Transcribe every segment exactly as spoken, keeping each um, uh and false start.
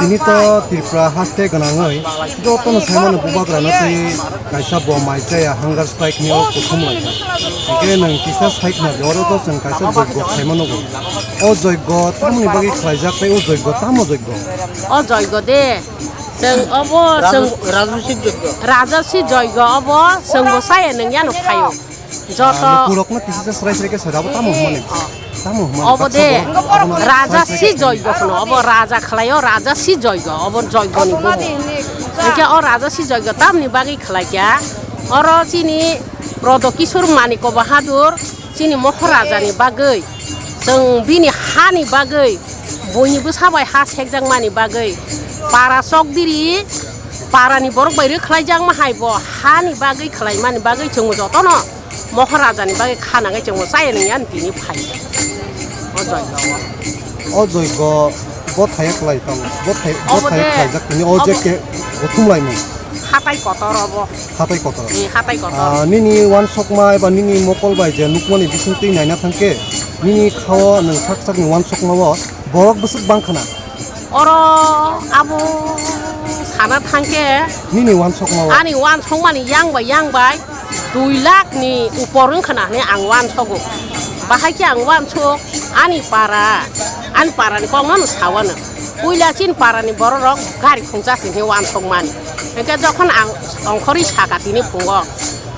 Tini to Tripura haste gwnangwi jotono saimano bubagrano tei kaisa bo mai chaya hunger strike ni o kuthum laijak. Hwnkhe nwng kisa saikna di, oro to chwng kaisa joigo khlaima nugo. O joigo tamoni bagwi khlaijak tei o joigo tamo joigo? O joigo de, chwng obo chwng Rajasi joigo. Rajasi joigo obo chwngbo chaya nwngyano khaio. Joto. Ah, lukurokno kisa se srai srai khe sori, abo tamo hwnmani? Tamo hwnmani? Obo de, abono raja srai srai si khe joigo phano, obo raja khlaio, raja si joigo, obo joigoni bumo. Hwnkhe o raja si joigo tamni bagwi khlaikha, oro chini Prodo Kishore Maniko Bahadur, chini Mohorajani bagwi, chwng bini hani bagwi, buini bwsa bai ha sekjakmani bagwi, para chokdiri, parani borok bai rwkhlaijakma hai bo hani bagwi khlaimani bagwi chwngno jotono Mohorajani bagwi kha nangwi chwngno chaya nungya tini phai. O joigo o. O joigo bo thaya kwlai tamo. Bo thai, bo obo thaya de, khlaijak tini o obo je ke kuthum laimung. Hatai kotor obo. Hatai kotor. Ni hatai kotor. Ah, nini wansokma eba nini mokol bai je nukmani bisingtwi naina thangkhe, nini khao nwng sak sakni wansokma o borok bwswk bang khna. Oro abo sana thangkhe nini wansokma o? Ani wansokmani yang bai yang bai dui lakh ni upor wngkha na hinwi ang wansogo. Bahai khe ang wansok ani para, ani parani kokno no sawano. Puila chini parani bororok gari khungsa sini wansokmani. Hwnkhe jokhon ang ongkhorwi saka tini phungo,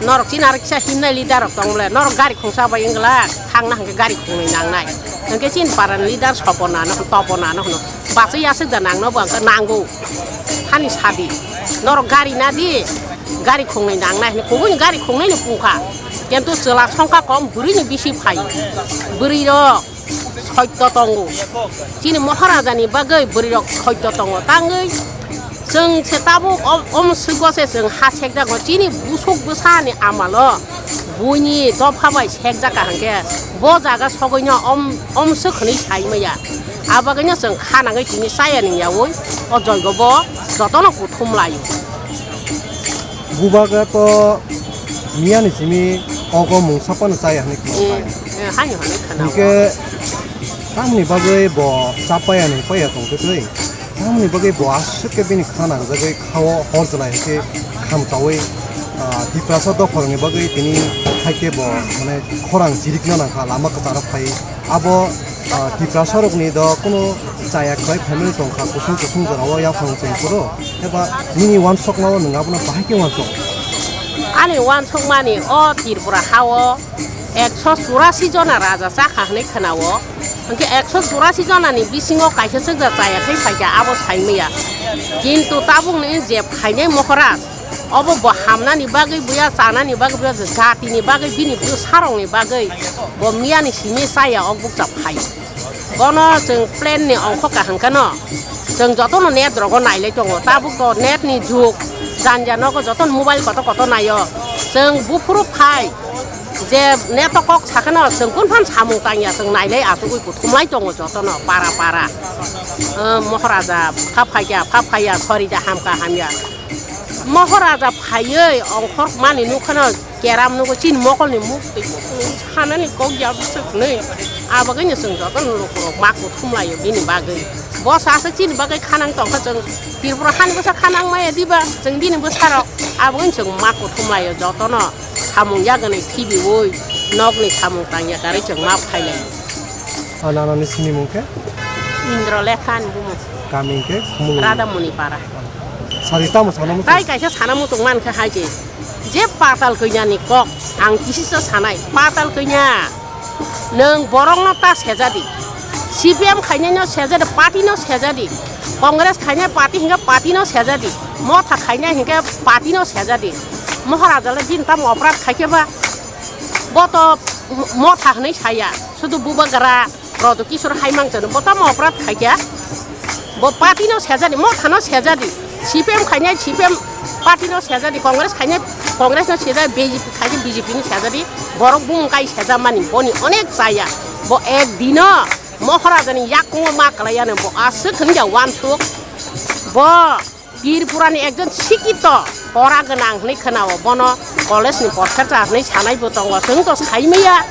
norok chini aro kisa himnai leader rok tong le, norok gari khungsa bai wngla thangna hwnkhe gari khungnwi nangnai. Hwnkhe chini parani leader sopona no, topona no hwno. Bachwi aswk da nangno bo ang khe nango. Hani sadi. Norok gari nadi. Gari khungnwi nangnai hinwi kubuni gari khungnwi ni pungkha. Kintu chwla songkha kom bwrwini bisi phai. Bwrwirok soito tongo. Chini Mohorajani bagwi bwrwirok soito tongo. Tangwi chwng se tabuk om, om swgo se chwng ha sekjago. Chini busuk bwsani amalo. Buini dopha bai sekjak kaham khe bo jaga sogwino om, om swk hwnwi sai maya. Abagwino chwng kha nangwi tini chaya ni yaui o joigo bo jotono kuthum laio. Bubagra to miyani simi ogo mungsa phano chaya hwnwi khna Eh, phai. Eh, haino hwnwi khna. Hwnkhe tamni bagwi bo chapaya nung paya tongtwtwi. Tamoni bagwi bo aswk khe bini kha nangjagwi khao hor jwlai hwnkhe khamchaui, ah, Tiprasa dopharokni bagwi tini haikhe bo, mane, khorang chirikna nangkha, lama kwcharo phai. Abo, ah, Tiprasarokni do kuno chaya khwlai family tongkha, kusung kusung jorao yaphang chwng phuru. Eba nini uansukmao nwng abono bahai khe uansuk? Ani uansukmani o Tripura hao ekso churasi jona raja chakha hwnwi khwnao. Hwnkhe ekso churasi jonani bisingo kaisa chwkda chaya thai phaikha, abo saimaya. Kintu tabukni je phainai Moharaj, obo bo hamnani bagwi buya, chanani bagwi buya, jatini bagwi, bini bwsarokni bagwi bo miyani simi chaya o bukcha phai. Bono chwng plan ni ongkho kaham kheno, chwng jotono net rogo nailai tongo. Tabuk to net ni jug, janja nogo jotono mobile koto koto naio. Chwng buphuru phai, je neto kok sakheno chwng kunphan samung tangya, chwng nailai achugwi kuthumlai tongo jotono para para. O Moharaja pha phaikya, pha phaiya, sorija hamkha hamya. Moharaja phaiwi ongkhor mani nukhano keram nugo chini mokolni muk twi sanani kok ya bwswk hwnwi. Abagwino chwng jotono lukurok ma kuthumlaio bini bagwi. Bo sasa chini bagwi khanang tongkha chwng Tripura hani bwsa khanang maya diba chwng bini bwsarok. Abagwino chwng ma kuthumlaio jotono. Samung yagnai khibiwi nokni samung tangya karwi chwng ma phailai. O nanani sinimung khe? Indra Lekha ni bumung. Kami khe Khumulwng. Radhamoni para. Sari tamo sana muchung? Tai kaisa sana muchung mankha hai khe. Je Patal Kanya ni kok ang kisisa sanai. Patal Kanya. Nwng borokno ta sejadi. C P M khainai no sejadi, party no sejadi. Congress khainai party hinkhe party no sejadi. Motha khainai hinkhe party no sejadi. Moharaja le bini tamo oprad khaikhe ba? Bo to motha hwnwi saya. Sudu bubagra Prodot Kishore hai mangsa no bo tamo oprad khaikhe? Bo party no sejadi, motha no sejadi. C P M khainai C P M party no sejadi, Congress khainai Congress no sejadi, B J P khainai B J P no sejadi. Borok bumung kai sejamani boni onek chaya. Bo ek dino Moharaja ni yakung ma kalai ano bo aswk hwnkhe uansuk. Bo Tripura ni ekjon sikito pora gwnang hwnwi khwnao, bono college ni porkhercha hwnwi sanai bo tongo. Chwng to saimaya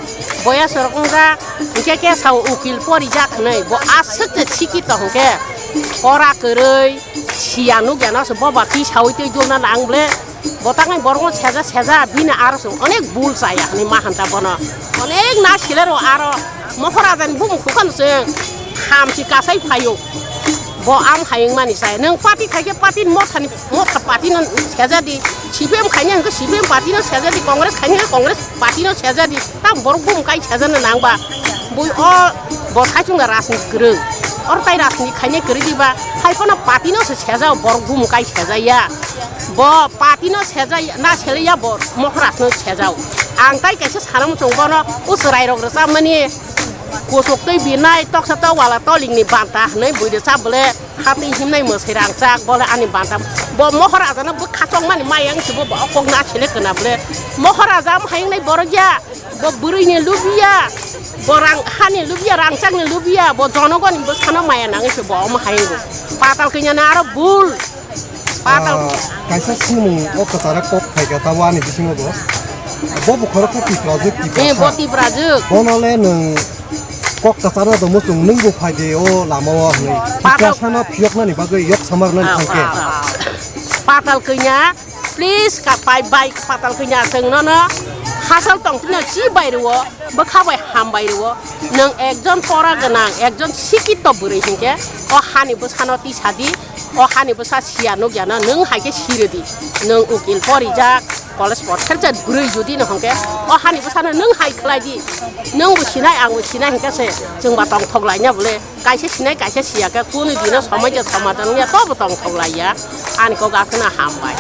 boya sorok wngjak, hinkhe khe sao ukil porijak hwnwi. Bo aswk je sikito hinkhe pora kwrwi, siya nukya no se boba twi sawi twi dulna nang ble. Bo taknai borokno seja seja bini aro se onek bul chaya hwnwi ma hanta bono. Onek na sile ro aro Moharaja ni bumung khukan se hamsi kasai phaio. Bo am hayung mani sai. Nwng party khai khe party ni motha ni, motha party no sejadi. C P M khainai hwnkhe C P M party no sejadi. Congress khainai hwnkhe Congress party no sejadi. Ta borok bumung kai sejana nang ba. Bui o bo saichung da rajniti kwrwng. Oro tai rajniti khainai kwrwi diba. Hai phano party no se sejao borok bumung kai sejaya. Bo party no sejaya, na selaya bo Moharaj no sejao. Ang tai kaisa sana muchung bono o chwrai rok rwchapmani. Kusuk twi binai toksa to wala toling ni banta hwnwi bui rwchap bole. Hati himnai mwsai rangchak bole ani banta. Bo Moharaja no bwkha chongmani mayang se bo, bo kok na sele kwna bole. Moharaja am hayung nai borok ya. Bo bwrwi ni lubiya. Bo rang hani lubiya, rangchak ni lubiya. Bo jonogon ni bwsano maya nangwi se bo omo hayung. Patal Kanya na aro bul. Patal. Ah, kaisa simung o kwchara kok phaikha tabo ani bisingo bo. Bo bo khoroksa Tiprajwk, eh, bo Tiprasa. Tiprajwk. Bono le nwng kok kwcharo do muchung nwng bo phai de o lama o hwnwi. Patal. Tiprasano phiyoknani bagwi yok samarnani. Ah, thangkhe. Ah, ah. Patal Kanya, please ka pai bai Patal Kanya chwng nono hachal tong tino chi bai rwo, bwkha bai ham bai rwo. Nwng ekjon pora gwnang, ekjon sikito bwrwi hinkhe o hani bwsano tisadi. O hani bwsa siya nukya no nwng hai khe siridi. Nwng ukil porijak, college porkherjak bwrwi judi no hwnkhe, o hani bwsano nwng hai khlai di. Nwng bo sinai, ang bo sinai hwnkhe se chwng ba tongthok laina bole. Kaisa sinai, kaisa siya khe kunu dino somai je somadan wngya, tobo tongthok laiya. Ani kok akheno hambai.